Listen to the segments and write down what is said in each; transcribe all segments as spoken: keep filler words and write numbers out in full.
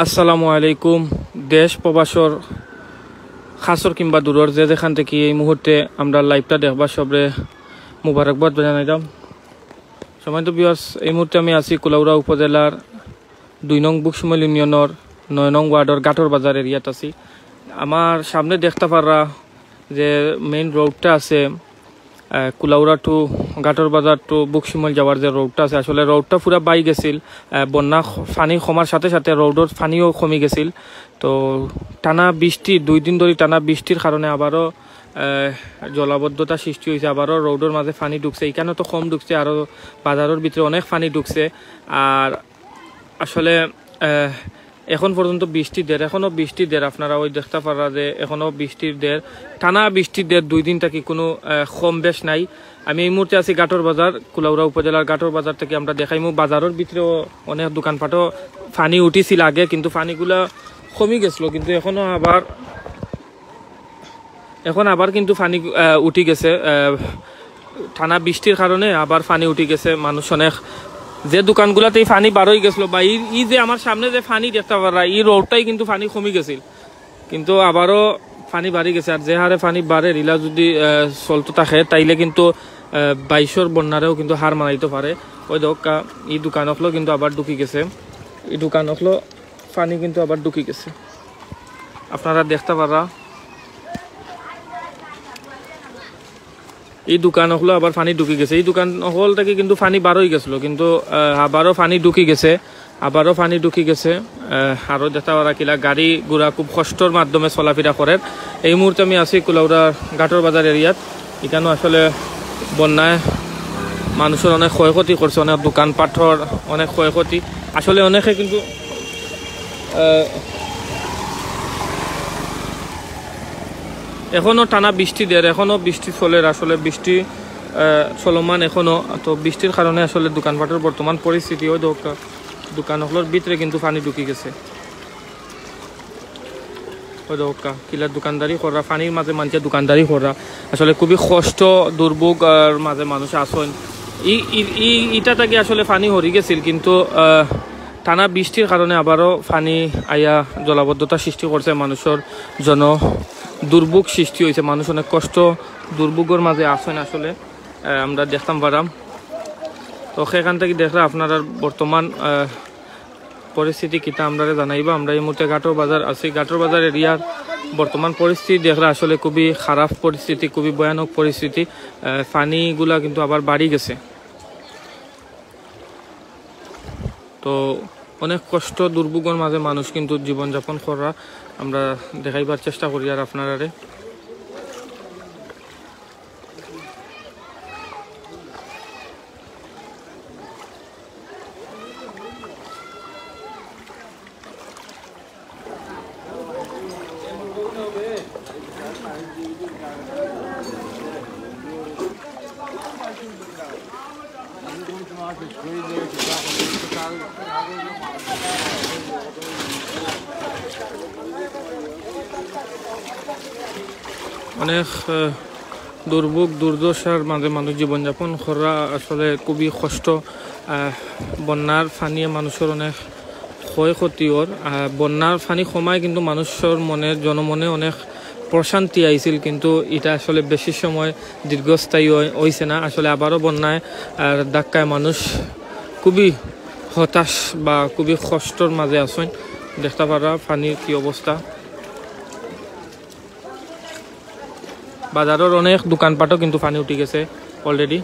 আসসালামু আলাইকুম। দেশ প্রবাসর, খাসর কিংবা দূরর, যে যেখান থাকি এই মুহূর্তে আমরার liveটা দেখবা, সবরে মুবারকবাদ জানাইলাম। সম্মানিত viewers, এই মুহূর্তে আমি আছি কুলাউড়া উপজেলার দুই নং বুকশিমল ইউনিয়নর নয় নং ওয়ার্ডর গাটর বাজার এরিয়াত আছি। আমার সামনে দেখতা পাররা যে মেইন রোডটা আছে, আহ, কুলাউড়া to গাটর বাজার to বুকশিমল যাওয়ার যে রোডটা আছে, আসলে রোডটা পুরা বাই গেছিল। আহ, বন্যা খ-, পানি কমার সাথে সাথে রোডর পানিও কমি গেছিল। তো টানা বৃষ্টি, দুই দিন ধরি টানা বৃষ্টির কারণে আবারও, আহ, জলাবদ্ধতা সৃষ্টি হইছে, আবারও রোডর মাঝে পানি ঢুকছে। এখানে তো কম ঢুকছে, আরও বাজারর ভিতরে অনেক পানি ঢুকছে। আর আসলে, আহ, এখন পর্যন্ত বৃষ্টি দের, এখনো বৃষ্টি দের, আপনারা ওই দেখতা পাররা যে এখনো বৃষ্টির দের, টানা বৃষ্টির দের, দুই দিন থাকি কোনো, আহ, কম বেশ নাই। আমি এই মুহূর্তে আছি গাটর বাজার, কুলাউড়া উপজেলার গাটর বাজার থাকি আমরা দেখাইমু। বাজারর ভিতরেও অনেক দোকানপাটও পানি উঠিছিল আগে, কিন্তু পানিগুলা কমি গেছিল, কিন্তু এখনো আবার, এখন আবার কিন্তু পানি, আহ, উঠি গেছে। আহ, টানা বৃষ্টির কারণে আবার পানি উঠি গেছে। মানুষ অনেক, যে দোকানগুলাতে এই পানি বারই গেছিল বা এই, এই যে আমার সামনে যে পানি দেখতা পাররা, এই রোডটাই কিন্তু পানি কমি গেছিল, কিন্তু আবারও পানি বাড়ি গেছে। আর যে হারে পানি বাড়ে, রিলা যদি, আহ, চলতে থাকে, তাইলে কিন্তু, আহ, বাইশর বন্যারেও কিন্তু হার মানাইতে পারে। ওই দেখউক্কা, এই দোকান অকলো কিন্তু আবার ঢুকি গেছে, এই দোকান অকলো পানি কিন্তু আবার ঢুকি গেছে। আপনারা দেখতা পাররা, এই দোকান অকলো আবার পানি ঢুকি গেছে। এই দোকান অকল থাকি কিন্তু পানি বারই গেছিল, কিন্তু, আহ, আবারও পানি ঢুকি গেছে, আবারও পানি ঢুকি গেছে। আহ, আরও দেখতা পাররা কিলা গাড়ি ঘোড়া খুব কষ্টর মাধ্যমে চলাফেরা করের। এই মুহূর্তে আমি আছি কুলাউড়া গাটর বাজার এরিয়াত। এখানেও আসলে বন্যায় মানুষর অনেক ক্ষয়ক্ষতি করছে, অনেক দোকানপাটর অনেক ক্ষয়ক্ষতি। আসলে অনেকে কিন্তু, আহ, এখনো টানা বৃষ্টি দের, এখনো বৃষ্টি চলের। আসলে বৃষ্টি, আহ, চলমান এখনো। তো বৃষ্টির কারণে আসলে দোকানপাটর বর্তমান পরিস্থিতি, ওই দেখউক্কা, দোকান অকলর ভিতরে কিন্তু পানি ঢুকি গেছে। ওই দেখউক্কা, কিলা দোকানদারি কররা, পানির মাঝে মানষে দোকানদারি কররা। আসলে খুবই কষ্ট, দুর্ভোগর মাঝে মানুষ আছইন। ই, ই, ই, ইটা থাকি আসলে পানি হরি গেছিল, কিন্তু, আহ, টানা বৃষ্টির কারণে আবারও পানি আইয়া জলাবদ্ধতা সৃষ্টি করছে, মানুষর জন দুর্ভোগ সৃষ্টি হইছে, মানুষ অনেক কষ্ট দুর্ভোগর মাঝে আছইন আসলে। আহ, আমরা দেখতাম পারাম। তো সেখান থাকি দেখরা আপনারা বর্তমান, আহ, পরিস্থিতি কিতা আমরারে জানাইবা। আমরা এই মুহূর্তে গাটর বাজার আছি, গাটর বাজার এরিয়ার বর্তমান পরিস্থিতি দেখরা আসলে খুবই খারাপ পরিস্থিতি, খুবই ভয়ানক পরিস্থিতি। আহ, পানিগুলা কিন্তু আবার বাড়ি গেছে। তো অনেক কষ্ট দুর্ভোগর মাঝে মানুষ কিন্তু জীবনযাপন কররা, আমরা দেখাইবার চেষ্টা করি আর আপনারারে। অনেক, আহ, দুর্ভোগ দুর্দশার মাঝে মানুষ জীবনযাপন করা আসলে খুবই কষ্ট। আহ, বন্যার পানিয়ে মানুষর অনেক ক্ষয়ক্ষতি অর। আহ, বন্যার পানি কমায় কিন্তু মানুষর মনে, জনমনে অনেক প্রশান্তি আইছিল, কিন্তু ইটা আসলে বেশি সময় দীর্ঘস্থায়ী অই-, অইছে না। আসলে আবারও বন্যায় আর ধাক্কায় মানুষ খুবই হতাশ বা খুবই কষ্টর মাঝে আছইন। দেখতা পাররা পানির কি অবস্থা। বাজারর অনেক দোকানপাটও কিন্তু পানি উঠি গেছে already।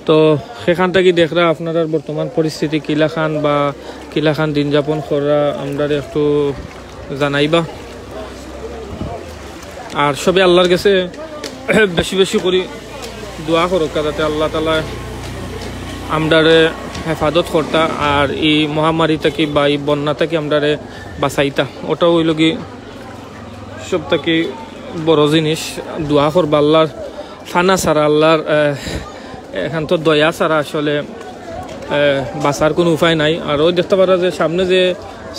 তো সেখান থাকি দেখরা আপনারার বর্তমান পরিস্থিতি কিলাখান বা কিলাখান দিন যাপন কররা আমরারে একটু জানাইবা। আর সবে আল্লাহর গেছে বেশি বেশি করি দোয়া করউক্কা, যাতে আল্লাহ তাআলা আমরারে হেফাজত করতা, আর এই মহামারী থাকি বা এই বন্যা থাকি আমরারে বাঁচাইতা। ওটা অইলো গি সব থাকি বড় জিনিস। দোয়া করবা আল্লাহর ফানা ছাড়া, আল্লাহর, আহ, এখান তো দয়া ছাড়া আসলে, আহ, বাঁচার কোনো উপায় নাই। আর ওই দেখতা পাররা যে সামনে যে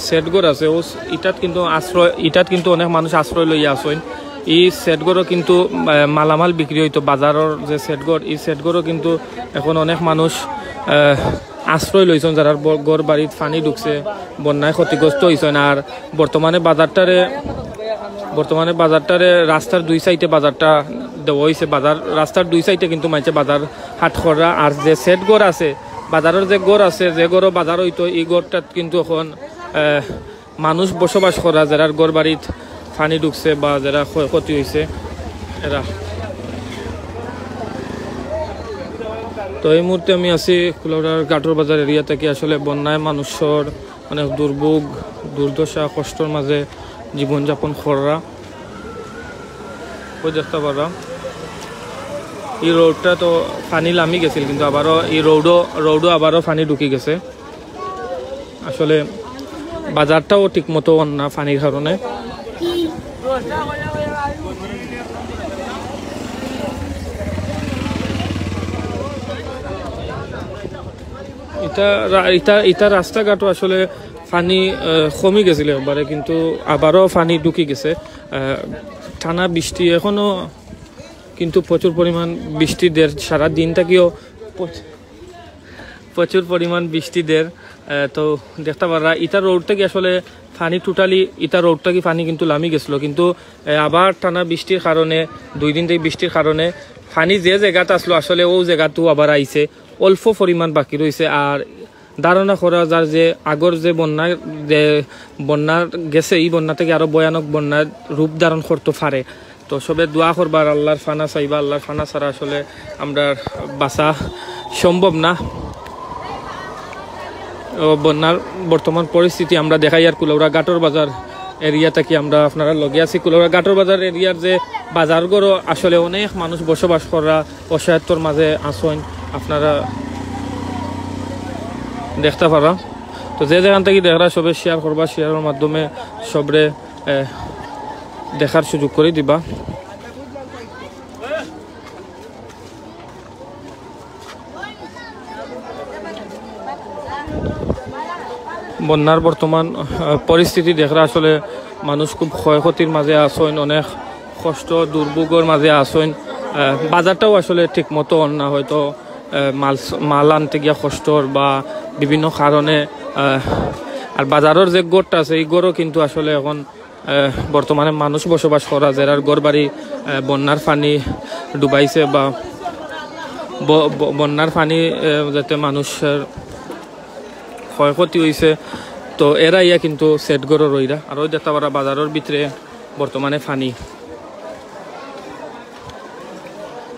সেটঘর আছে, ও ইটাত কিন্তু আশ্রয়, ইটাত কিন্তু অনেক মানুষ আশ্রয় লইয়া আছইন। এই সেটঘরও কিন্তু, আহ, মালামাল বিক্রি অইতো, বাজারর যে সেটঘর, এই সেটঘরও কিন্তু এখন অনেক মানুষ, আহ, আশ্রয় লইছইন, যারার ব-, ঘর বাড়িত পানি ঢুকছে, বন্যায় ক্ষতিগ্রস্ত হইছইন। আর বর্তমানে বাজারটারে, বর্তমানে বাজারটারে রাস্তার দুই সাইডে বাজারটা দেওয়া হইছে। বাজার, রাস্তার দুই সাইডে কিন্তু মানষে বাজার হাট করা। আর যে সেট ঘর আছে, বাজারর যে ঘর আছে, যে ঘরো বাজার হইতো, এই ঘরটাত কিন্তু এখন, আহ, মানুষ বসবাস করা, যারার ঘর বাড়িত পানি ঢুকছে বা যারা ক্ষয়ক্ষতি হইছে এরা। তো এই মুহূর্তে আমি আছি কুলাউড়ার গাটর বাজার এরিয়া থাকি। আসলে বন্যায় মানুষর অনেক দুর্ভোগ, দুর্দশা, কষ্টর মাঝে জীবনযাপন করা। ওই দেখতে পাররা, এই রোডটা তো পানি লামি গেছিল, কিন্তু আবারও এই রোডও, রোডও আবারও পানি ঢুকি গেছে। আসলে বাজারটাও ঠিক মতো অন না পানির কারণে। এটা রা-, এটা, এটা রাস্তাঘাটও আসলে পানি, আহ, কমি গেছিল একবারে, কিন্তু আবারও পানি ঢুকি গেছে। আহ, টানা বৃষ্টি এখনো কিন্তু প্রচুর পরিমাণ বৃষ্টি দের, সারা দিন থাকিও প্রচ-, প্রচুর পরিমাণ বৃষ্টি দের। আহ, তো দেখতে পাররা, ইটা রোড থাকি আসলে পানি টোটালি, ইটা রোড থাকি পানি কিন্তু লামি গেছিল, কিন্তু, আহ, আবার টানা বৃষ্টির কারণে, দুই দিন থাকি বৃষ্টির কারণে পানি যে জায়গাত আসলো আসলে ও জায়গাতেও আবার আইছে, অল্প পরিমাণ বাকি রইছে। আর ধারণা করা যার যে আগর যে বন্যা, যে বন্যার গেছে, এই বন্যা থাকি আরো ভয়ানক বন্যার রূপ ধারণ করতে পারে। তো সবে দোয়া করবা আর আল্লাহর পানা চাইবা, আল্লাহর পানা ছাড়া আসলে আমরা বাঁচা সম্ভব না। ও বন্যার বর্তমান পরিস্থিতি আমরা দেখাই আর কুলাউড়া গাটর বাজার এরিয়া থাকি আমরা আপনারার লগে আছি। কুলাউড়া গাটর বাজার এরিয়ার যে বাজারঘরও আসলে অনেক মানুষ বসবাস করা অসহায়ত্বর মাঝে আছইন, আপনারা দেখতে পারা। তো যে যেখান থাকি দেখরা সবে শেয়ার করবা, শেয়ারের মাধ্যমে সবরে, আহ, দেখার সুযোগ করে দিবা। বন্যার বর্তমান, আহ, পরিস্থিতি দেখরা আসলে মানুষ খুব ক্ষয়ক্ষতির মাঝে আছইন, অনেক কষ্ট দুর্ভোগের মাঝে আছইন। আহ, বাজারটাও আসলে ঠিক মতো অন না, হয়তো, আহ, মাল, মাল আনতে গিয়া কষ্টর বা বিভিন্ন কারণে, আহ, আর বাজারর যে ঘরটা আছে, এই ঘরও কিন্তু আসলে এখন, আহ, বর্তমানে মানুষ বসবাস করা, যারার ঘর বাড়ি, আহ, বন্যার পানি ডুবাইছে বা ব-, ব-, বন্যার পানি, আহ, যাতে মানুষের ক্ষয়ক্ষতি হইছে, তো এরা ইয়া কিন্তু সেট ঘরও রইরা। আর ওই দেখতে পারা বাজারর ভিতরে বর্তমানে পানি,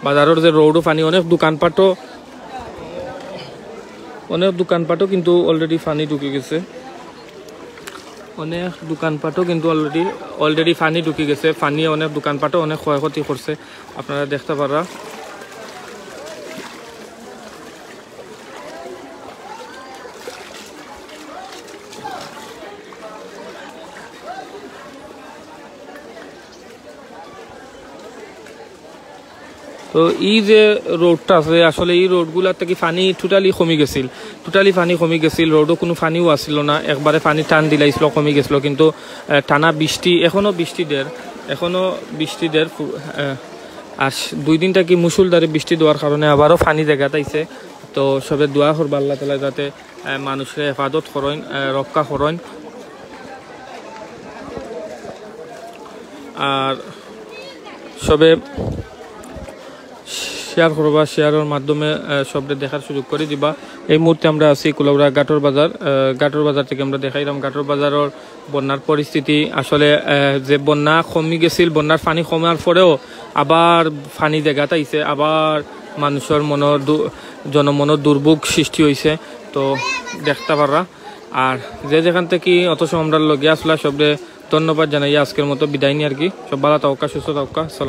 বাজারর যে রোডও পানি, অনেক দোকানপাটও, অনেক দোকানপাটও কিন্তু already পানি ঢুকি গেছে, অনেক দোকানপাটও কিন্তু already, already পানি ঢুকি গেছে। পানিয়ে অনেক দোকানপাটও অনেক ক্ষয়ক্ষতি করছে, আপনারা দেখতে পাররা। তো এই যে রোডটা আছে, আসলে এই রোডগুলার থাকি পানি টোটালি কমি গেছিল, টোটালি পানি কমি গেছিল, রোডও কোনো পানিও আসিল না, একবারে পানি টান দিলাইছিল, কমি গেছিল। কিন্তু, আহ, টানা বৃষ্টি, এখনো বৃষ্টি দের, এখনো বৃষ্টি দের, ফু-, আহ, আর স-, দুই দিন থাকি মুষলধারে বৃষ্টি দেওয়ার কারণে আবারও পানি জায়গাত আইছে। তো সবে দোয়া করবা আল্লাহ তাআলা যাতে, আহ, মানুষরে হেফাজত করইন, আহ, রক্ষা করইন। আর সবে শেয়ার করবা, শেয়ারের মাধ্যমে, আহ, সবরে দেখার সুযোগ করে দিবা। এই মুহূর্তে আমরা আছি কুলাউড়া গাটর বাজার। আহ, গাটর বাজার থাকি আমরা দেখাইলাম গাটর বাজারর বন্যার পরিস্থিতি। আসলে, আহ, যে বন্যা কমি গেছিল, বন্যার পানি কমার পরেও আবার পানি জায়গাত আইছে, আবার মানুষর মনর দু-, জনমনর দুর্ভোগ সৃষ্টি হইছে। তো দেখতে পাররা। আর যে যেখান থাকি অত সময় আমরার লগে আসলা, সবরে ধন্যবাদ জানাই। আজকের মতো বিদায় নিই আর কি। সব ভালো থাকুক্কা, সুস্থ থাকুক্কা। আসসালামু